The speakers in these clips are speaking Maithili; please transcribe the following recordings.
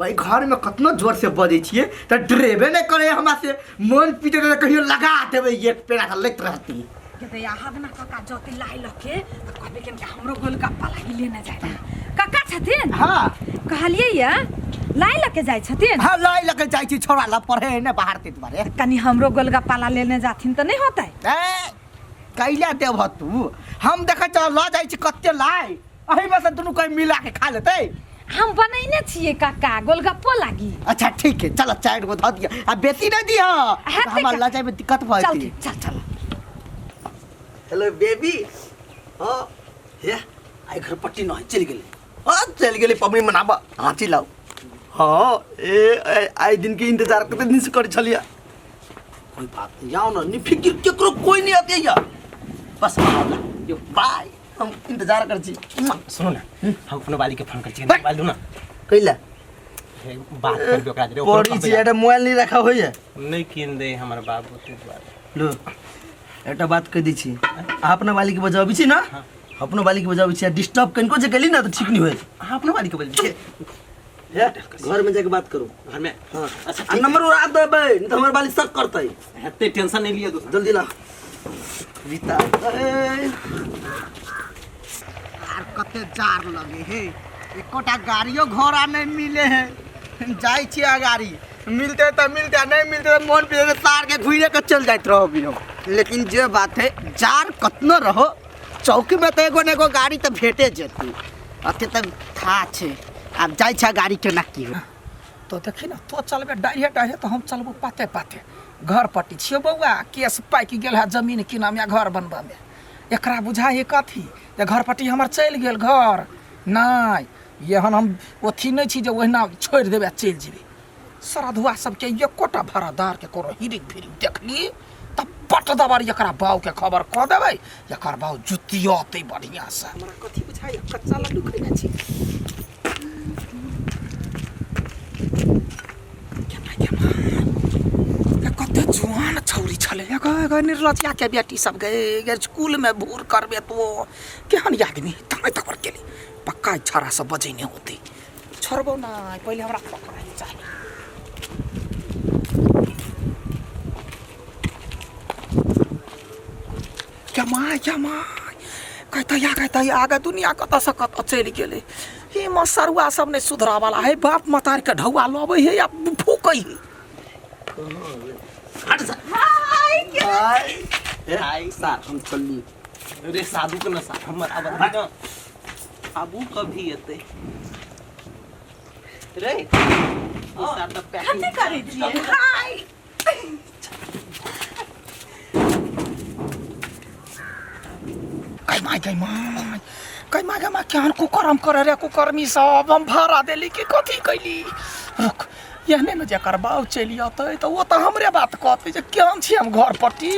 भाई घर में कतनो जोर से बजै छियै तऽ डरेबे नहि करे हमरा से। मन पीटे तऽ कहियो लगा देबै एक पेड़ा के लैत रहती। के यहाँ ना काका जते लाई लके तऽ कहबे के हमरो गोलगप्पा लागी लेने जाय। काका छथिन? हाँ। कहलियै ये लाई लके जाय छथिन? हाँ, लाई लके जाय छी, छोड़ा ला पढ़े ने बाहर ते दुआरे। कनी हमरो गोलगप्पा ला लेने जाथिन तऽ नहीं होतै? ए कैला देबह तू, हम देखै छ ल जाइ छी कते लाई, एही में से दुनू कोई मिला के खा लेतै। हम बनैने छियै काका गोलगप्पो लागी। अच्छा ठीक है, चल 4 गो धऽ दिअ आ बेसी नहीं दिअ, हेतै हमरा का? लऽ जाय में दिक्कत भऽ चल जेतै। चल चल। Hello baby. हाँ हे आई घर पट्टी न चलि गेलै। हाँ चलि गेलै पबनी मनाबऽ। हाँ चिल्लाउ। हाँ ए आई दिन के इंतजार कते दिन से करै छलियै। कोई बात नहीं, जाओ ना, नहीं फिक्र केकरो कोई नहीं आते या बस आला यो बाय, हम इंतजार कर छी। सुनो ना, हम अपनो वाली के फोन कर छी, मोबाइल दू ना। कैला हे, बात करबे ओकरा जरे, ओकरो पढ़ी छी, कहबै। एकटा मोबाइल नहीं रखा होइए। नहीं कीन दे हमर बाबू ते दुआरे। लो एकटा बात कह दै छी, अहाँ अपना वाली के बजाबी छी ना, अपनो वाली के बजाबी छी, डिस्टर्ब कनिको जे गेली ना तऽ ठीक नहीं होय। अहाँ अपनो वाली के बजबै छी? हे, घर में जाके बात करू। घर में? हाँ। अच्छा, आ नंबर उड़ा देबै, नहीं तऽ हमर वाली शक करतै। हेतै, टेंशन नहीं लिअ दोस्त। जल्दी ला। रीता, ए। आर कते जार लगे हे, एकोटा गाड़ियो घोड़ा नहीं मिले है। जाइ छी आ गाड़ी मिलते तऽ मिलते, नहीं मिलते तऽ मोन पीछे तार के घुरे के चल जाइत रहो भी हम। लेकिन जे बात है, जार कतनो रहो चौकी में तऽ एगो ने एगो गाड़ी तऽ भेटे जेतै। अते तऽ था छै, आब जाइ छै गाड़ी केना की हो। तो देखी ना, तो चलबे डाढ़े डाढ़े तो हम चलबो पाते पाते। घर पट्टी छियो बौआ, केस पाकि गेल है जमीन किना में घर बनबा में। एकरा बुझा है कथी जे घर पट्टी हमर चलि गेल घर। नहीं एहन हम अथी नहीं छी जे ओहिना छोड़ि देबै आ चलि जेबै। सरधुआ सबके एकोटा भाड़ादार के कोनो हिरिक भिरिक देखली तऽ पट दबर एकरा बाऊ के खबर कऽ देबै, एकर बाऊ जुतियतै बढ़िया से। हमरा कथी बुझाइए, कच्चा लड्डू खैने छी। कते जुआन छौरी छलै, एगो एगो निर्लज्जिया के बेटी सब गए गे स्कूल में भूर करबे तो केहन आदमी तंग तकर केली। पक्का छड़ा सब बजेने होते, छोड़बो ना, पहले हमरा पकड़ै चाही। क्या my क्या my कहता या कहता या आगे दुनिया कतऽ से कतऽ चलि गेलै। ई मसरुआ सब नहि सुधरा वाला है, बाप मतार के ढौआ लबै है या फूकै है। हाय सार, हम चलली। रे साधु के न सार, हमर आब ना आबू कभी एतै रे। ई सार तऽ पैकिंग कथी करै छियै? हाय गै my गै my गै my गै my, केहन कुकर्म करे रे कुकर्मी सब। हम भाड़ा देली कि कथी कैली? रुक, एहने में जेकर बाउ चलि अतै तऽ ओ तऽ हमरे बात कहतै जे केहन छी हम घर पट्टी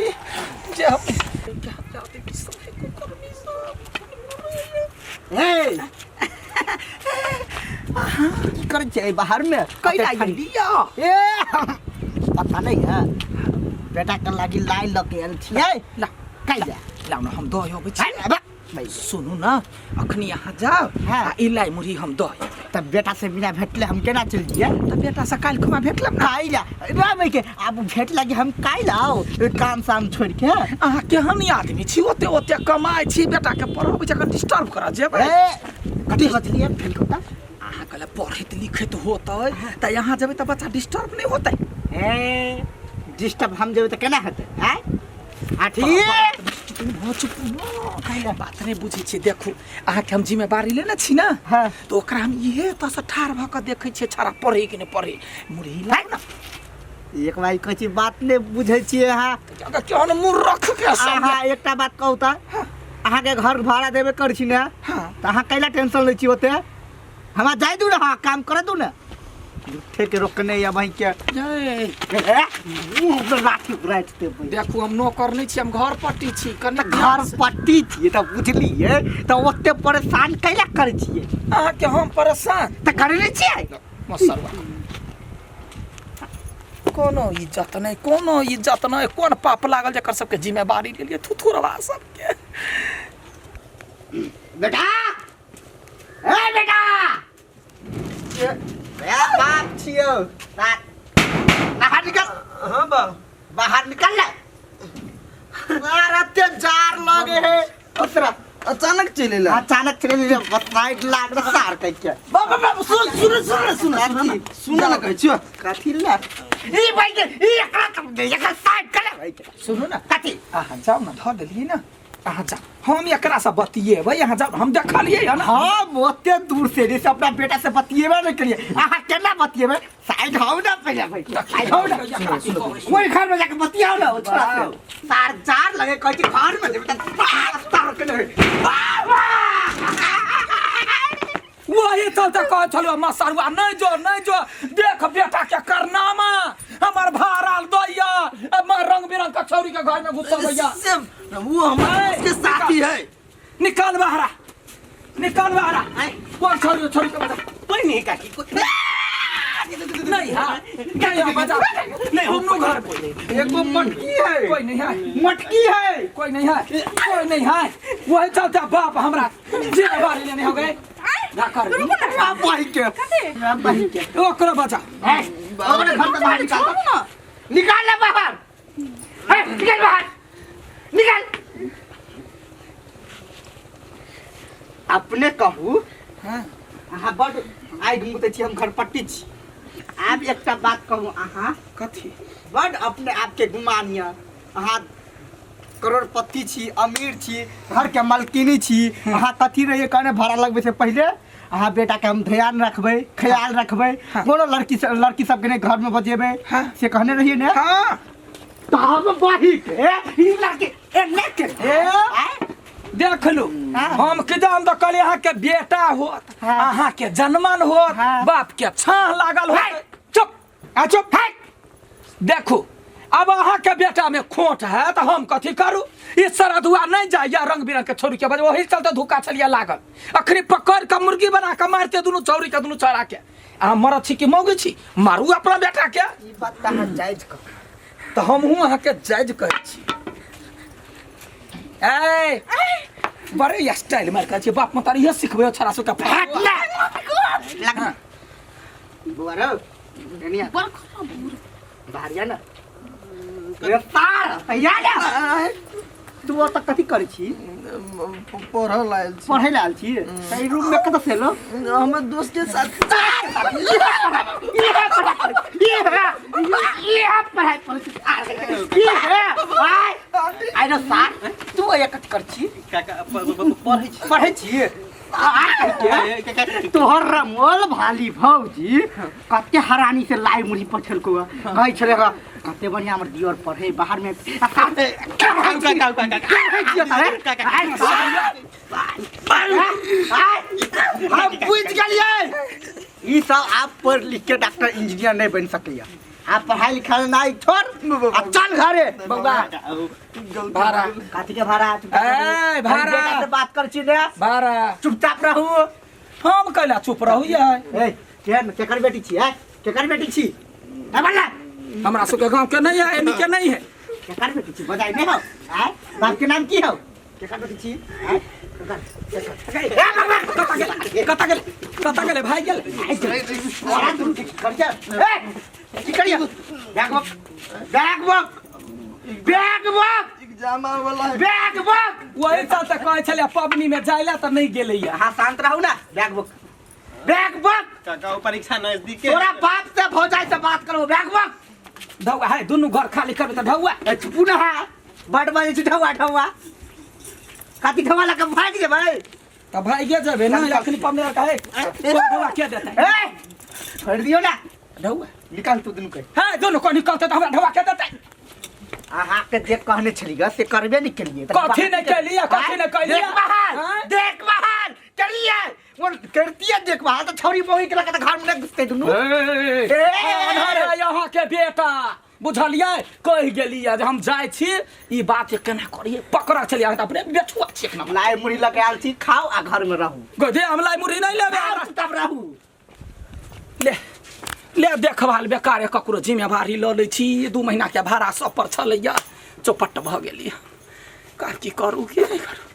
जे हम केहन आदमी सब है कुकर्मी सब। हे की करै छियै बाहर में? कैला लिया। ए पता नहीं है, बेटा के लागी लाई लऽ के आयल छियै। ला कैला लाउ ना, हम दऽ अबै छी। है, बा, भाई। सुनू ना, अखनी अहाँ जाउ हाँ। आ ई लाई मुरही हम दऽ अयबै। तब बेटा से बिना भेटले हम केना चलि जियै? तऽ बेटा से काल्हि खुमा भेट लेब ना। काल्हि रामै के आब भेट लागी हम काल्हि आउ काम साम छोड़ि के। अहाँ केहन आदमी छी, ओते ओते कमाइ छी, बेटा के पढ़बै छी, अखन डिस्टर्ब करऽ जेबै? ए कथी बजलियै फेर कहू तऽ? अहाँ कहले पढ़ैत लिखैत होतै तऽ यहाँ जेबै तऽ बच्चा डिस्टर्ब नहि होतै। ए डिस्टर्ब हम जेबै तऽ केना हेतै? आँय अथी चुप भऽ, बात नहि बुझै छियै। देखू अहाँके हम जिम्मेवारी लेने छी ने, हाँ। तऽ ओकरा हम इहे एतऽसँ ठाढ़ भऽ कऽ देखै छियै छड़ा पढ़ै कि नहि पढ़ै। मुरही लाउ ना। एक बार कहै छी बात नहि बुझै छियै अहाँ। केहन मूर्ख के सब। अहाँ एकटा बात कहू तऽ, अहाँके घर भाड़ा देबे करै छी ने? हाँ। तऽ अहाँ कैला टेंशन लै छी ओते? हमरा जाय दू ने, हाँ काम करे दू ने। झूठे के रोकने या वहीं के जय। ए, मुंह में लाठी उड़ाइत देबै। देखू हम नौकर नहि छी, हम घर पट्टी छी। कनि घर पट्टी छियै तऽ बुझलियै, तऽ ओते परेशान कैला करै छियै? अहाँके हम परेशान तऽ करै नहि छियै? मसरुआ कोनो इज्जत नहि, कोनो इज्जत नहि। कोन पाप लागल जेकर सबके जिम्मेवारी लेलियै थुथुरवा सबके। बेटा, ए बेटा, ए बाप छियौ। बाहर निकल। हाँ बा। बाहर निकल ले। एते जार लगे है उतरा। अचानक चले ला। अचानक चले ले, बस लाग रहा सार कह के। बाबा बाबा, सुन सुन सुन सुन सुन सुन ना, कहै छियो। कथी ला ई भाई के ई एकरा कम दे, एकरा साइड कर ले भाई के। सुनू ना। कथी? अहाँ जाउ ना, धऽ देलियै ना। अहाँ जाउ, हम एकरा से बतियेबै। अहाँ जाउ, हम देखलियै हन। हाँ, ओते दूर से जैसे अपना बेटा से बतियेबे नहीं करिए, अहाँ केना बतियेबै? साइड हौ ना पहिले भाई, साइड हौ ना। ओहि घर में जाके बतियाओ ना ओ छोरा से। सार जार लगे कहै छी घर में जेबै तऽ सार सार के नहीं। वही चलते कहै छलहुँ मसरुआ, नहि जो नहि जो, देख बेटा के करनामा, हमर भाड़ा दैया, हमर रंग बिरंग के छौरी के घर में घुसबैया। से वो हमारे उसके साथी है। निकाल बाहरा, निकाल बाहरा। कौन छौरी छौरी के बजा? कोई नहीं काकी, कोई नहीं। हाँ नहीं, हाँ, बजा नहीं, हम लोग घर में एगो मटकी है। कोई नहीं है। मटकी है। कोई नहीं है, कोई नहीं है। वही चलते बाप हमरा जिम्मेवारी लेने हो गए ना कर। बाप भाई के, बाप भाई के। ओकरो बजा। ए, ओकरा घर से बाहर निकाल ना। निकाल ले बाहर। ए, निकाल बाहर, निकाल। अपने कहू। हाँ। अहाँ बड आइ घुमते छी, हम घरपट्टी छी। आब एकटा बात कहू अहाँ। कथी? बड अपने आपके गुमान यऽ, अहाँ करोड़पति छी, अमीर छी, घर के मालकिनी छी। अहाँ कथी रहिए कहने भाड़ा लगबै से पहिले? अहाँ बेटा के हम ध्यान रखबै, ख्याल रखबै, कोनो लड़की से लड़की सबके नहि घर में बजेबै। हाँ। से कहने रहिए ने? हाँ। तऽ हम बही के ई लड़की एने के ए? आँय? देख लू। हाँ। हम कि जान तऽ कहलियै अहाँके बेटा होत, हाँ। अहाँके जनमन होत, हाँ। बाप के छाह लागल होत। चुप आ चुप। देखू, अब अहाँके बेटा में खोट है तऽ हम कथी करू? ई सरदुआ नहीं जाइया रंग बिरंग के छोरी के बजे, वही चलते धोखा छलिया लागल। अखनी पकड़ के मुर्गी बना के मारते दुनू छौरी के, दुनू चढ़ा के। अहाँ मरद छी कि मौगी छी? मारू अपना बेटा के। ई बात तऽ अहाँ जायज कहू। तऽ हमहूँ अहाँके जायज कहै छी। ए बड़े स्टाइल मार के छी, बाप मतारी इहे सिखबै छोरा सबके। हट ना लग बुआ रौ, एनिया। बड़ खराब बुढ़। बाहर जा ना रे सार, तैयार जा। तू ओतऽ कथी करै छी? पढ़ल आयल छी। पढ़ै लए आयल छी? तऽ ई रूम में कतऽ से एलो? हमर दोस्त के साथ। पढ़ाई आइ रे सार, तू एहिया कथी करै छी? काका, पढ़ै छी। पढ़ै छी? तोहर रमोल भाली भौजी कते हरानी से लाई मुढ़ी पठेलको, कहै छलै हँ, कते बढ़िया हमर दियर पढ़े बाहर में। आ हम बुझि गेलियै, ई सब आब पढ़ लिख के डॉक्टर इंजीनियर नहीं बन सकैया। आप पढ़ाई लिखाई नहीं छोड़ आ चल घरे। बौआ, भाड़ा। कथी के भाड़ा? ए, भाड़ा। बेटा से बात कर छी ने। भाड़ा। चुपचाप रहू। हम कैला चुप रहू ये? ए, केहन केकर बेटी छी? है केकर बेटी छी? ए बल्ला। हमरा सबके गांव के नहीं है, एनी के नहीं है। केकर बेटी छी बजाय नहीं हो? आय, बाप के नाम की हो? केकर बेटी छी? आय, केकर केकर? ए बाबा। कतऽ गेलै, कतऽ गेलै, कतऽ गेलै? भागि गेलै। आय चल। और तू की कर जा? ए, की करिया? बैग बक, बैग बक, बैग बक। एग्जाम आवे वाला है। बैग बक। वही चलते कहै छलै पबनी में जाय ला, तऽ नहीं गेलै। हाँ, शांत रहू ना। बैग बक, बैग बक। काका, वो परीक्षा नजदीक है। तोरा बाप से भौजाई से बात करो। बैग बक। ढौआ है, दुनू घर खाली करबै तऽ ढौआ। ए, चुपू ना है, बड बजे छी। ढौआ ढौआ कथी? ढौआ लऽ कऽ भागि जेबै? तऽ भागिए जेबै ने। अखनी पबनी आर कहे तोरा ढौआ के देतै? ए, छोड़ि दियौ ना। ढौआ निकाल तू दुनू के। है, दुनू को निकलतै तऽ हमरा ढौआ के देतै? अहाँके जे कहने छली ग से करबे नहि केलियै। कथी नहि केलियै? कथी नहि केलियै? देखभाल। आँय? देखभाल केलियै, वो करतियै देखभाल तऽ छौरी बहिन के लऽ कऽ तऽ घर मे नहि घुसतै दुनू। ए, आन्हर है अहाँके बेटा, बुझलियै? कहि गेलियै जे हम जाइ छी। ई बात केना करियै? पकड़ा छलियै अहाँ तऽ अपने बेठुआ छी एक नंबर। लाइ मुरही लऽ के आयल छी, खाउ आ घर मे रहू। गधे, हम लाई मुरही नहि लेबै। खाउ तब रहू। ले ले, देखभाल बेकार ककरो जिम्मेवारी लऽ लै छी। 2 महीनाके भाड़ा सब पर छलैया, चौपट भऽ गेलियै। का की करू, की नहि करू?